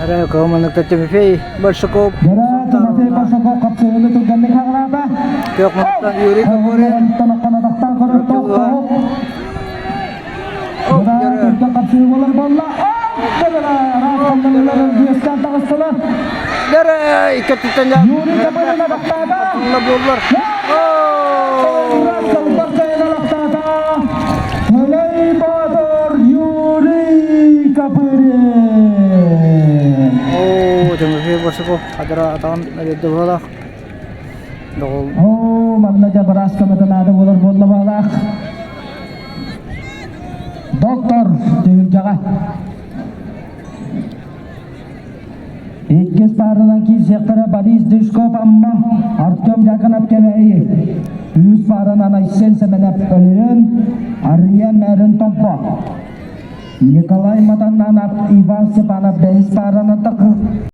Эрэ кыһымыныктар Тимофей Большаков Дьэ, Тимофей Большаков хапсыһыыны түргэнник хаҕылаата. Күөх муттан Юрий Копырин. Дьэ, иккититтэн буоллар. Оо, Тимофей Большаков адара атаҕын эбэрдэ буолах. Доҕол. Оо, манна дьэ быраас көмөтө наада буолар буолла баалаах. Доктор түһүлгэҕэ. Иккис пааранан киирсиэхтэрэ Борис Дышков Амма, Артем Дьяконов Кэбээйи. Үһүс пааранан Айсен Сэмэнэп Өлөөн, Арыйан Мээрин Томпо. Николай Матаннанов, Иван Степанов бэһис пааранан тахы.